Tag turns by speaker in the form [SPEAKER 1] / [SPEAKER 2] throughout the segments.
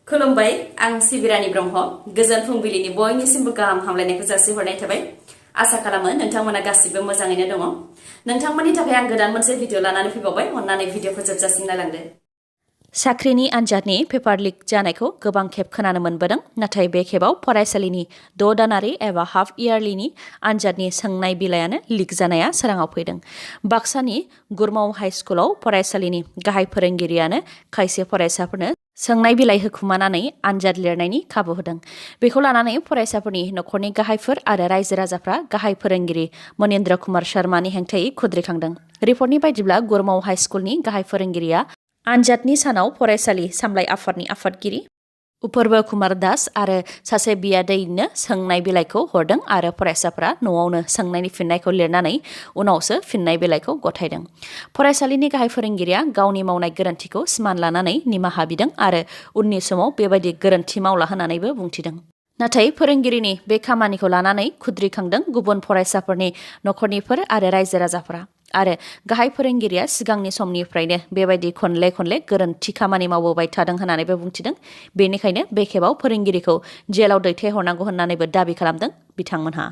[SPEAKER 1] खुलुमबाय आं सिबिरानि ब्रह्म गोजोन फुंबिलिनि बयनिसिमबो गाहाम हामलायनायखौ जासिहरनाय थाबाय। आसा खालामो नोंथांमोना गासिबो मोजाङैनो दङ। नोंथांमोननि थाखाय आं गोदान मोनसे भिडिअ लानानै फैबावबाय। अन्नानै भिडिअखौ जोबजासिम नायलांदो। साख्रिनि आनजादनि पेपार लिक जानायखौ गोबां खेब खोनानो मोनबोदों, नाथाय बे खेबाव फरायसालिनि 6 दानारि एबा हाफ इयारलिनि आनजादनि सोंनाय बिलाइयानो लिक जानाया सोराङाव फैदों। बाक्सानि गुरमाव हाइ स्कुलाव फरायसालिनि गाहाय फोरोंगिरियानो खायसे फरायसाफोरनो सोंनाय बिलाइ होखुमानानै आनजाद लिरनायनि खाबु होदों। बेखौ लानानै फरायसाफोरनि नखरनि गाहायफोर आरो रायजो राजाफ्रा गाहाय फोरोंगिरि मनेन्द्र कुमार शर्मानि हेंथायै खुद्रिखांदों। रिपर्टनि बायदिब्ला गुरमाव हाइ स्कुलनि गाहाय फोरोंगिरिया आनजादनि सानाव फरायसालि सामलाय आफादनि आफादगिरि उपर्ब कुमार दास आरो सासे बियादैनो सोंनाय बिलाइखौ हरदों आरो फरायसाफोरा न'आवनो सोंनायनि फिननायखौ लिरनानै उनावसो फिननाय बिलाइखौ गथायदों। फरायसालिनि गाहाय फोरोंगिरिया गावनि मावनाय गोरोन्थिखौ सिमान लानानै निमाहा बिदों आरो उननि समाव बेबायदि गोरोन्थि मावला होननानैबो बुंथिदों। नाथाय फोरोंगिरिनि बे खामानिखौ लानानै खुद्रिखांदों गुबुन फरायसाफोरनि नखरनिफोर आरो रायजो राजाफोरा। आरो गाहाय फोरोंगिरिया सिगांनि समनिफ्रायनो बेबायदि खनले खनले गोरोन्थि खामानि मावबोबाय थादों होननानैबो बुंथिदों। बेनिखायनो बे खेबाव फोरोंगिरिखौ जेलाव दैथायहरनांगौ होननानैबो दाबि खालामदों बिथांमोनहा।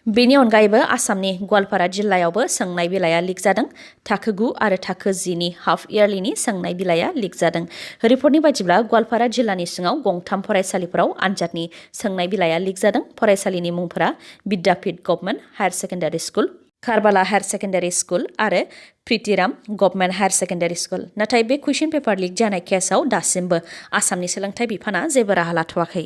[SPEAKER 1] बेनि अनगायैबो आसामनि गवालपारा जिल्लायावबो सोंनाय बिलाइया लिक जादों। थाखो 9 आरो थाखो 10 नि हाफ इयारलिनि सोंनाय बिलाइया लिक जादों। रिपर्टनि बायदिब्ला गवालपारा जिल्लानि सिङाव गंथाम फरायसालिफोराव आनजादनि सोंनाय बिलाइया लिक जादों। फरायसालिनि मुंफोरा Vidyapith government higher secondary school, Kharbala higher secondary school आरो Pritiram government higher secondary school. नाथाय बे कुइसन पेपार लिक जानाय केसआव दासिमबो आसामनि सोलोंथाइ बिफाना जेबो राहा लाथ'वाखै।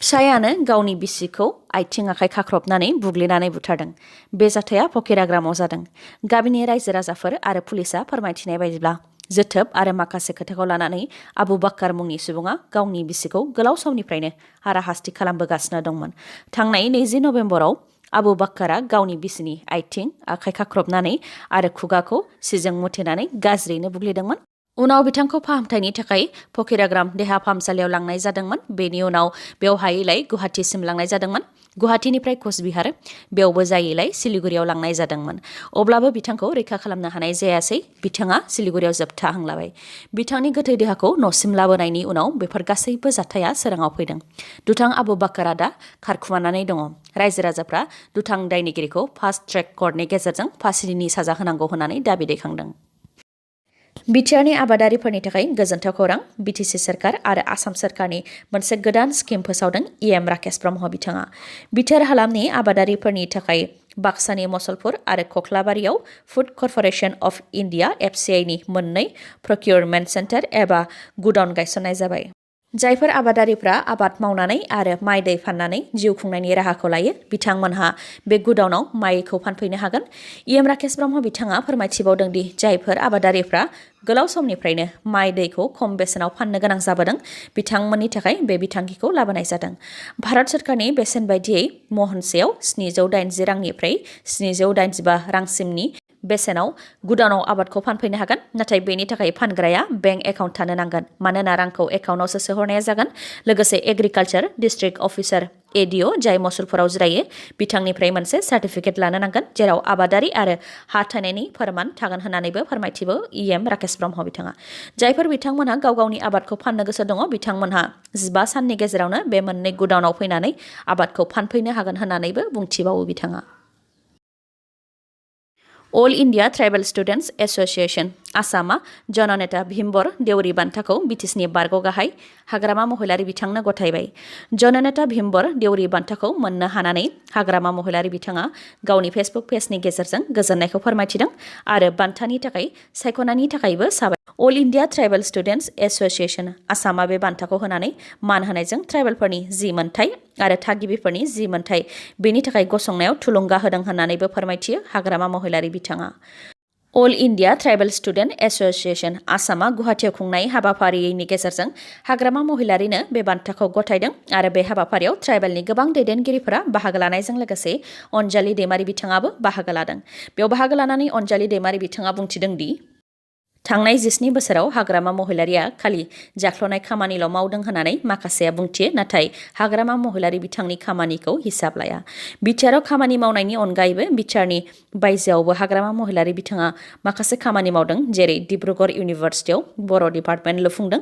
[SPEAKER 1] फिसायानो गावनि बिसिखौ आथिं आखाइ खाख्रबनानै बुग्लिनानै बुथारदों। बे जाथाया फकिराग्रामाव जादों। गामिनि रायजो राजाफोर आरो पुलिसा फोरमायथिनाय बायदिब्ला जोथोब आरो माखासे खोथाखौ लानानै आबु बाक्कार मुंनि सुबुङा गावनि बिसिखौ गोलाव समनिफ्रायनो हाराहास्ति खालामबोगासिनो दंमोन। थांनाय 20 नभेम्बराव आबु बाक्कारा गावनि बिसिनि आथिं आखाइ खाख्रबनानै आरो खुगाखौ सिजों मुथेनानै गाज्रियैनो बुग्लिदोंमोन। उनाव बिथांखौ फाहामथायनि थाखाय फकिराग्राम देहा फाहामसालियाव लांनाय जादोंमोन। बेनि उनाव बेयाव हायैलाय गुवाहाटीसिम लांनाय जादोंमोन। गुवाहाटीनिफ्राय कचबिहार, बेयावबो जायैलाय सिलिगुरियाव लांनाय जादोंमोन। अब्लाबो बिथांखौ रैखा खालामनो हानाय जायासै। बिथाङा सिलिगुरियाव जोबथा हां लाबाय। बिथांनि गोथै देहाखौ न'सिम लाबोनायनि उनाव बेफोर गासैबो जाथाया सोराङाव फैदों। दुथां आबु बाक्कारा दा खारखुमानानै दङ। रायजो राजाफ्रा दुथां दायनिगिरिखौ फास्ट ट्रेक कर्टनि गेजेरजों फासिनि साजा होनांगौ होननानै दाबि दैखांदों। बिटिआरनि आबादारिफोरनि थाखाय गोजोनथाव खौरां। बिटिसि सोरखार आरो आसाम सोरखारनि मोनसे गोदान स्किम फोसावदों इएम राकेश ब्रह्म बिथाङा। बिटिआर हालामनि आबादारिफोरनि थाखाय बाक्सानि मसलपुर आरो कख्लाबारियाव फुड कर्परेसन अफ इन्डिया एफसिआइनि मोननै प्रकिउरमेन्ट सेन्टार एबा गुडाउन गायसननाय जाबाय। जायफोर आबादारिफ्रा आबाद मावनानै आरो माइ दै फाननानै जिउ खुंनायनि राहाखौ लायो, बिथांमोनहा बे गुडाउनाव माइखौ फानफैनो हागोन। इएम राकेश ब्रह्म बिथाङा फोरमायथिबावदों दि जायफोर आबादारिफ्रा गोलाव समनिफ्रायनो माइ दैखौ खम बेसेनाव फाननो गोनां जाबोदों, बिथांमोननि थाखाय बे बिथांखिखौ लाबोनाय जादों। भारत सोरखारनि बेसेन बायदियै महनसेयाव 780 रांनिफ्राय 785 रांसिमनि बेसेनाव गुडाउनाव आबादखौ फानफैनो हागोन। नाथाय बेनि थाखाय फानग्राया बेंक एकाउन्ट थानो नांगोन, मानोना रांखौ एकाउन्टआवसो सोहरनाया जागोन। लोगोसे एग्रिकालचार डिस्ट्रिक्ट अफिसार एडिअ जाय मसुलपुराव जिरायो, बिथांनिफ्राय मोनसे सार्टिफिकेट लानो नांगोन, जेराव आबादारि आरो हा थानायनि फोरमान थागोन होननानैबो फोरमायथिबो इएम राकेश ब्रह्म बिथाङा। जायफोर बिथांमोनहा गाव गावनि आबादखौ फाननो गोसो दङ, बिथांमोनहा 15 साननि गेजेरावनो बे मोननै गुडाउनाव फैनानै आबादखौ फानफैनो हागोन होननानैबो बुंथिबावो बिथाङा। All India Tribal Students Association आसामा जननेता भीमबर देउरि बान्थाखौ बिटिसिनि बारग' गाहाय हाग्रामा महिलारि बिथांनो गथायबाय। जननेता भीमबर देउरि बान्थाखौ मोननो हानानै हाग्रामा महिलारि बिथाङा गावनि फेसबुक पेजनि गेजेरजों गोजोननायखौ फोरमायथिदों आरो बान्थानि थाखाय सायख'नायनि थाखायबो All India Tribal Students Association आसामा बे बान्थाखौ होनानै मान होनायजों ट्राइबेलफोरनि जि मोनथाय आरो थागिबिफोरनि जि मोनथाय बेनि थाखाय गसंनायाव थुलुंगा होदों होननानैबो फोरमायथियो हाग्रामा महिलारि बिथाङा। All India Tribal Student Association आसामा गुवाहाटीआव खुंनाय हाबाफारिनि गेजेरजों हाग्रामा महिलारिनो बे बान्थाखौ गथायदों आरो बे हाबाफारियाव ट्राइबेलनि गोबां दैदेनगिरिफोरा बाहागो लानायजों लोगोसे अनजालि दैमारि बिथाङाबो बाहागो लादों। बेयाव बाहागो लानानै अनजालि दैमारि बिथाङा बुंथिदों दि थांनाय 17 बोसोराव हाग्रामा महिलारिया खालि जाख्ल'नाय खामानिल' मावदों होननानै माखासेया बुंथियो, नाथाय हाग्रामा महिलारि बिथांनि खामानिखौ हिसाब लाया। बिटिआरआव खामानि मावनायनि अनगायैबो बिटिआरनि बायजोआवबो हाग्रामा महिलारि बिथाङा माखासे खामानि मावदों, जेरै डिब्रुगड़ इउनिभार्सिटियाव बर' डिपार्टमेन्ट लुफुंदों,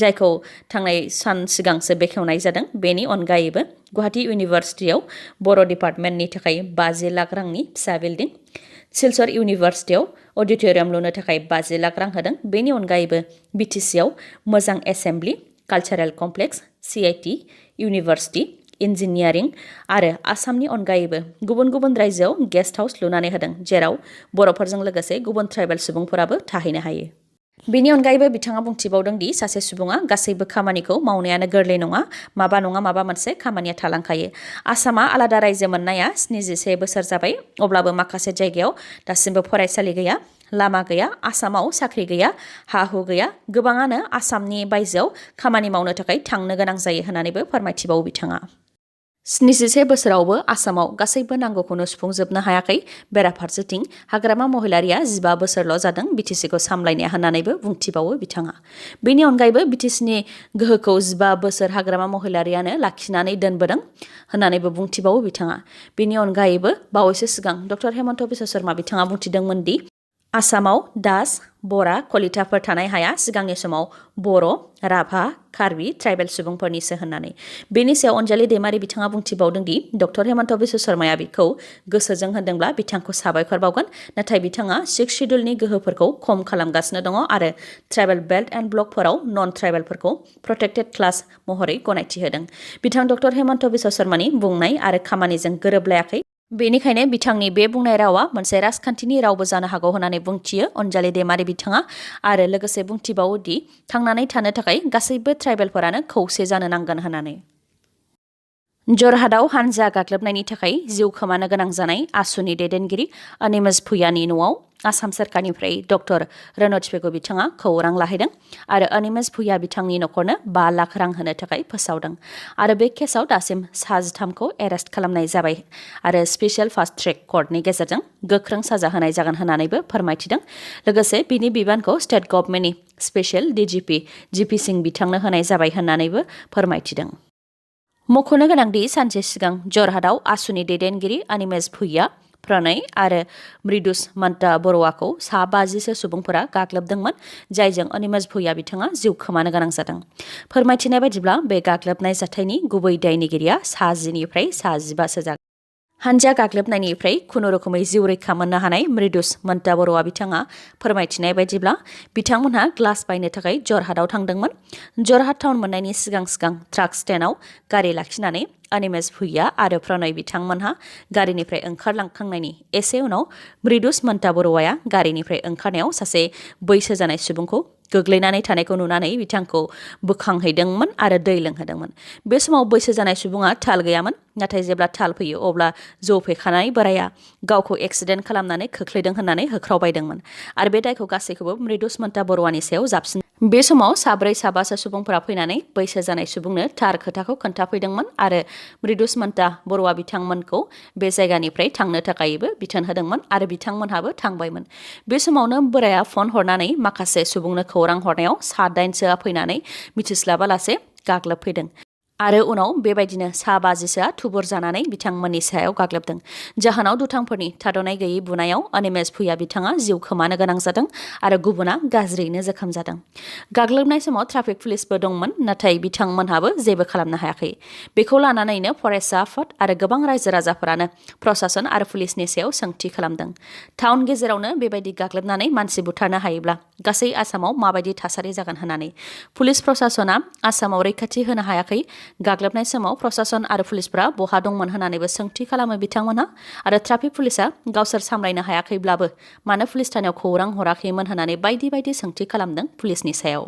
[SPEAKER 1] जायखौ थांनाय सान सिगांसो बेखेवनाय जादों। बेनि अनगायैबो गुवाहाटी इउनिभार्सिटियाव बर' डिपार्टमेन्टनि थाखाय 50 लाख रांनि फिसा बिल्डिं, सिलचर इउनिभार्सिटियाव अडिटोरियाम लुनो थाखाय 50 लाख रां होदों। बेनि अनगायैबो बिटिसिआव मोजां assembly, cultural complex, CIT university, engineering आरो आसामनि अनगायैबो गुबुन गुबुन रायजोआव गेस्ट हाउस लुनानै होदों, जेराव बर'फोरजों लोगोसे गुबुन ट्राइबेल सुबुंफोराबो थाहैनो हायो। बेनि अनगायैबो बिथाङा बुंथिबावदों दि सासे सुबुङा गासैबो खामानिखौ मावनायानो गोरलै नङा, माबा मोनसे खामानिया थालांखायो। आसामा आलादा रायजो मोननाया 77 बोसोर जाबाय, अब्लाबो माखासे जायगायाव दासिमबो फरायसालि गैया, लामा गैया, आसामाव साख्रि गैया, हा-हु गैया। गोबाङानो आसामनि बायजोआव खामानि मावनो थाखाय थांनो गोनां जायो होननानैबो फोरमायथिबावो बिथाङा। 77 बोसोरावबो आसामाव गासैबो नांगौखौनो सुफुंजोबनो हायाखै। बेराफारसेथिं हाग्रामा महिलारिया 15 बोसोरल' जादों बिटिसिखौ सामलायनाया होननानैबो बुंथिबावो बिथाङा। बेनि अनगायैबो बिटिसिनि गोहोखौ 15 बोसोर हाग्रामा महिलारियानो लाखिनानै दोनबोदों होननानैबो बुंथिबावो बिथाङा। बेनि अनगायैबो बावैसो सिगां डक्टर हेमन्त बिश्व शर्मा बिथाङा बुंथिदोंमोन दि आसामाव दास, बरा, कलिताफोर थानाय हाया सिगांनि समाव बर', राभा, कार्बि ट्राइबेल सुबुंफोरनिसो होननानै। बेनि सायाव अनजालि दैमारि बिथाङा बुंथिबावदों दि डक्टर हेमन्त बिश्व शर्माया बिखौ गोसोजों होनदोंब्ला बिथांखौ साबायखर बावगोन, नाथाय बिथाङा 6 शिड्युलनि गोहोफोरखौ खम खालामगासिनो दङ आरो ट्राइबेल बेल्ट एन्ड ब्लकफोराव नन ट्राइबेलफोरखौ प्रटेक्टेड क्लास महरै गनायथि होदों। बिथां डक्टर हेमन्त बिश्व शर्मानि बुंनाय आरो खामानिजों गोरोबलायाखै, बेनिखायनो बिथांनि बे बुंनाय रावा मोनसे राजखान्थिनि रावबो जानो हागौ होननानै बुंथियो अनजालि दैमारि बिथाङा आरो लोगोसे बुंथिबावो दि थांनानै थानो थाखाय गासैबो ट्राइबेलफोरानो खौसे जानो नांगोन होननानै। जरहाटआव हानजा गाग्लोबनायनि थाखाय जिउ खोमानो गोनां जानाय आसुनि दैदेनगिरि अनिमेष भुयानि न'आव आसाम सोरखारनिफ्राय डक्टर रनज पेगु बिथाङा खौरां लाहैदों आरो अनिमेष भुया बिथांनि न'खरनो 5 लाख रां होनो थाखाय फोसावदों आरो बे केसआव दासिम 13खौ एरेस्ट खालामनाय जाबाय आरो स्पेशल फास्ट ट्रेक कर्टनि गेजेरजों गोख्रों साजा होनाय जागोन होननानैबो फोरमायथिदों। लोगोसे बिनि बिबानखौ स्टेट गभर्नमेन्टनि स्पेशल डिजिपि जिपि सिंह बिथांनो होनाय जाबाय होननानैबो फोरमायथिदों। मख'नो गोनांदि सानसे सिगां जरहाटआव आसुनि दैदेनगिरि अनिमेष भुया, प्रणय आरो मृदुस मन्ता बरुवाखौ 50सो सुबुंफोरा गाग्लोबदोंमोन, जायजों अनिमेष भुया बिथाङा जिउ खोमानो गोनां जादों। फोरमायथिनाय बायदिब्ला बे गाग्लोबनाय जाथायनि गुबै दायनिगिरिया 10निफ्राय 15सो जागोन। हानजा गाग्लोबनायनिफ्राय खुनुरुखुमै जिउ रैखा मोननो हानाय मृदुस मन्ता बरुवा बिथाङा फोरमायथिनाय बायदिब्ला बिथांमोनहा ग्लास बायनो थाखाय जरहाटआव थांदोंमोन। जरहाट टाउन मोननायनि सिगां ट्राक स्टेन्डआव गारि लाखिनानै अनिमेष भुया आरो प्रणय बिथांमोनहा गारिनिफ्राय ओंखारलांखांनायनि एसे उनाव मृदुस मन्ता बरुवाया गारिनिफ्राय ओंखारनायाव सासे बैसो जानाय सुबुंखौ गोग्लैनानै थानायखौ नुनानै बिथांखौ बोखांहैदोंमोन आरो दै लोंहोदोंमोन। बे समाव बैसो जानाय सुबुङा थाल गैयामोन, नाथाय जेब्ला थाल फैयो अब्ला जौ फेखानाय बोराया गावखौ एक्सिडेन्ट खालामनानै खोख्लैदों होननानै होख्रावबायदोंमोन आरो बे दायखौ गासैखौबो मृदुस मन्ता बरुवानि सायाव जाबसिन। बे समाव 4-5सो सुबुंफोरा फैनानै बैसो जानाय सुबुंनो थार खोथाखौ खोन्थाफैदोंमोन आरो मृदुस मन्ता बरुवा बिथांमोनखौ बे जायगानिफ्राय थांनो थाखायबो बिथोन होदोंमन आरो बिथांमोनहाबो थांबायमोन। बे समावनो बोराया फन हरनानै माखासे सुबुंनो खौरां हरनायाव 7-8सोआ फैनानै मिथिस्लाबालासे गाग्लोबफैदों आरो उनाव बेबायदिनो 50सोआ थुबुर जानानै बिथांमोननि सायाव गाग्लोबदों। जाहोनाव दुथांफोरनि थाद'नाय गैयै बुनायाव अनिमेष भुया बिथाङा जिउ खोमानो गोनां जादों आरो गुबुना गाज्रियैनो जोखोम जादों। गाग्लोबनाय समाव ट्राफिक पुलिसबो दंमोन, नाथाय बिथांमोनहाबो जेबो खालामनो हायाखै। बेखौ लानानैनो फरेस्ट आफाद आरो गोबां रायजो राजाफोरानो प्रशासन आरो पुलिसनि सायाव सोंथि खालामदों। टाउन गेजेरावनो बेबायदि गाग्लोबनानै मानसि बुथारनो हायोब्ला गासै आसामाव माबायदि थासारि जागोन होननानै पुलिस प्रशासना आसामाव रैखाथि होनो हायाखै। गाग्लोबनाय समाव प्रशासन आरो पुलिसफोरा बहा दंमोन होननानैबो सोंथि खालामो बिथांमोनहा आरो ट्राफिक पुलिसा गावसोर सामलायनो हायाखैब्लाबो मानो पुलिस थानायाव खौरां हराखैमोन होननानै बायदि सोंथि खालामदों पुलिसनि सायाव।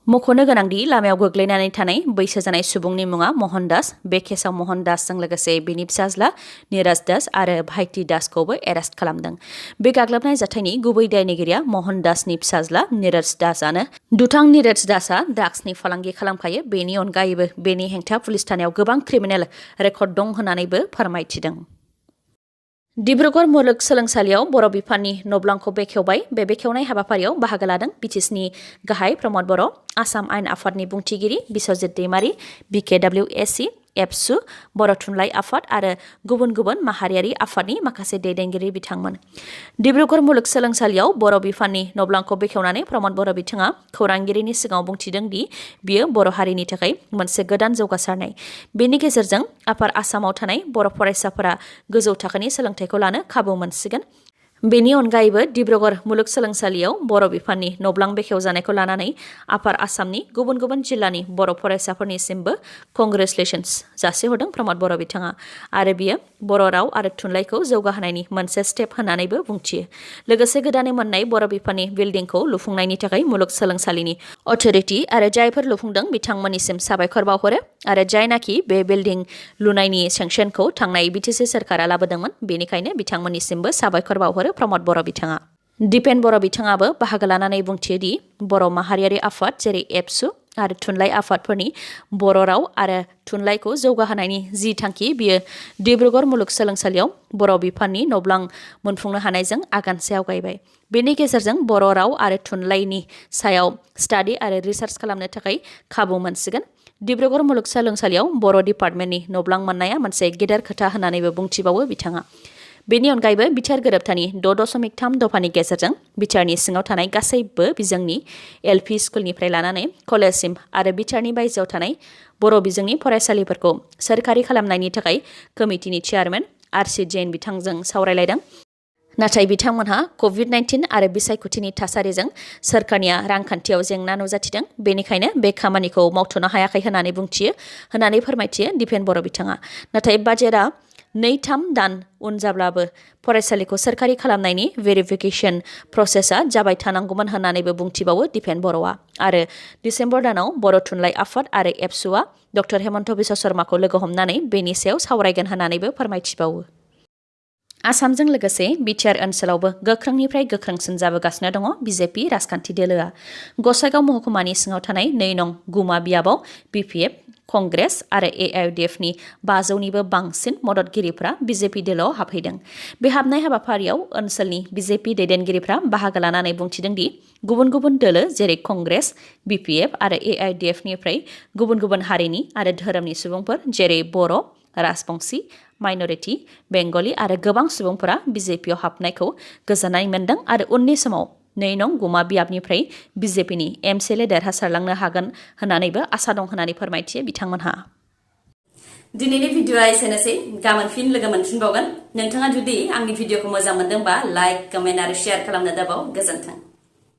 [SPEAKER 1] मख'नो गोनांदि लामायाव गोग्लैनानै थानाय बैसो जानाय सुबुंनि मुङा महन दास। बे केसआव महन दासजों लोगोसे बिनि फिसाज्ला निराज दास आरो भाइटि दासखौबो एरेस्ट खालामदों। बे गाग्लोबनाय जाथायनि गुबै दायनिगिरिया महन दासनि फिसाज्ला निराज दासआनो। दुथां निराज दासआ ड्राग्सनि फालांगि खालामखायो। बेनि अनगायैबो बेनि हेंथा पुलिस थानायाव गोबां क्रिमिनेल रेकर्ड दं होननानैबो फोरमायथिदों। डिब्रुगड़ मुलुगसोलोंसालियाव बर' बिफाननि नब्लांखौ बेखेवबाय। बे बेखेवनाय हाबाफारियाव बाहागो लादों बिटिसिनि गाहाय प्रमद बर', आसाम आयेन आफादनि बुंथिगिरि बिस्वजित दैमारी, BKWSC, एबसु, बर' थुनलाइ आफाद आरो गुबुन गुबुन माहारियारि आफादनि माखासे दैदेनगिरि बिथांमोन। डिब्रुगड़ मुलुगसोलोंसालियाव बर' बिफाननि नब्लांखौ बेखेवनानै प्रमद बर' बिथाङा खौरांगिरिनि सिगाङाव बुंथिदों दि बियो बर' हारिनि थाखाय मोनसे गोदान जौगासारनाय। बेनि गेजेरजों आपार आसामाव थानाय बर' फरायसाफोरा गोजौ थाखोनि सोलोंथाइखौ लानो खाबु मोनसिगोन। बेनि अनगायैबो डिब्रुगड़ मुलुगसोलोंसालियाव बर' बिफाननि नब्लां बेखेवजानायखौ लानानै आपार आसामनि गुबुन गुबुन जिल्लानि बर' फरायसाफोरनिसिमबो कंग्रेचुलेसन्स जासिहरदों प्रमद बर' बिथाङा आरो बियो बर' राव आरो थुनलाइखौ जौगाहोनायनि मोनसे स्टेप होननानैबो बुंथियो। लोगोसे गोदानै मोननाय बर' बिफाननि बिल्डिंखौ लुफुंनायनि थाखाय मुलुगसोलोंसालिनि अथ'रिटि आरो जायफोर लुफुंदों बिथांमोननिसिम साबायखर बावहरो आरो जायनाखि बे बिल्डिं लुनायनि सेंसनखौ थांनाय बिटिसि सोरखारा लाबोदोंमोन बेनिखायनो बिथांमोननिसिमबो साबायखर बावहरो प्रमद बर' बिथाङा। दिपेन बर' बिथाङाबो बाहागो लानानै बुंथियो दि बर' माहारियारि आफाद जेरै एबसु आरो थुनलाइ आफादफोरनि बर' राव आरो थुनलाइखौ जौगाहोनायनि जि थांखि बियो डिब्रुगड़ मुलुगसोलोंसालियाव बर' बिफाननि नब्लां मोनफुंनो हानायजों आगानसे आवगायबाय। बेनि गेजेरजों बर' राव आरो थुनलाइनि सायाव स्टाडि आरो रिसार्च खालामनो थाखाय खाबु मोनसिगोन। डिब्रुगड़ मुलुगसोलोंसालियाव बर' डिपार्टमेन्टनि नब्लां मोननाया मोनसे गेदेर खोथा होननानैबो बुंथिबावो बिथाङा। बेनि अनगायैबो बिटिआर गोरोबथानि 6.3 दफानि गेजेरजों बिटिआरनि सिङाव थानाय गासैबो बिजोंनि LP स्कुलनिफ्राय लानानै कलेजसिम आरो बिटिआरनि बायजोआव थानाय बर' बिजोंनि फरायसालिफोरखौ सोरखारि खालामनायनि थाखाय कमिटिनि चेयारमेन RC जैन बिथांजों सावरायलायदों। नाथाय बिथांमोनहा COVID-19 आरो बिसायख'थिनि थासारिजों सोरखारनिया रांखान्थियाव जेंना नुजाथिदों, बेनिखायनो बे खामानिखौ मावथ'नो हायाखै होननानै फोरमायथियो दिपेन बर' बिथाङा। नाथाय बाजेटआ 2-3 दान उन जाब्लाबो फरायसालिखौ सोरखारि खालामनायनि भेरिफिकेसन प्रसेसआ जाबाय थानांगौमोन होननानैबो बुंथिबावो दिपेन बर'आ। आरो डिसेम्बर दानाव बर' थुनलाइ आफाद आरो एबसुआ डक्टर हेमन्त बिश्व शर्माखौ लोगो हमनानै बेनि सायाव सावरायगोन होननानैबो फोरमायथिबावो। आसामजों लोगोसे बिटिआर ओनसोलावबो गोख्रोंनिफ्राय गोख्रोंसिन जाबोगासिनो दङ बिजेपि राजखान्थि दोलोआ। गसाइगाव महकुमानि सिङाव थानाय 2 नं गुमा बियाबाव BPF, कंग्रेस आरो AIUDFनि 500निबो बांसिन मददगिरिफ्रा बिजेपि दोलोआव हाबहैदों। बे हाबनाय हाबाफारियाव ओनसोलनि बिजेपि दैदेनगिरिफ्रा बाहागो लानानै बुंथिदों दि गुबुन गुबुन दोलो जेरै कंग्रेस, BPF आरो AIUDFनिफ्राय गुबुन गुबुन हारिनि आरो धोरोमनि सुबुंफोर जेरै बर', राजबंशी, माइनरिटि, बेंगलि आरो गोबां सुबुंफोरा बिजेपिआव हाबनायखौ गोजोननाय मोन्दों आरो उननि समाव 2 नं गुमा बियाबनिफ्राय बिजेपिनि MCLA देरहासारलांनो हागोन होननानैबो आसा दं होननानै फोरमायथियो बिथांमोनहा। दिनैनि भिडिअआ एसेनोसै, गाबोन फिन लोगो मोनफिनबावगोन। नोंथाङा जुदि आंनि भिडिअखौ मोजां मोनदोंबा लाइक, कमेन्ट आरो शेयार खालामनो दाबाव। गोजोन्थों।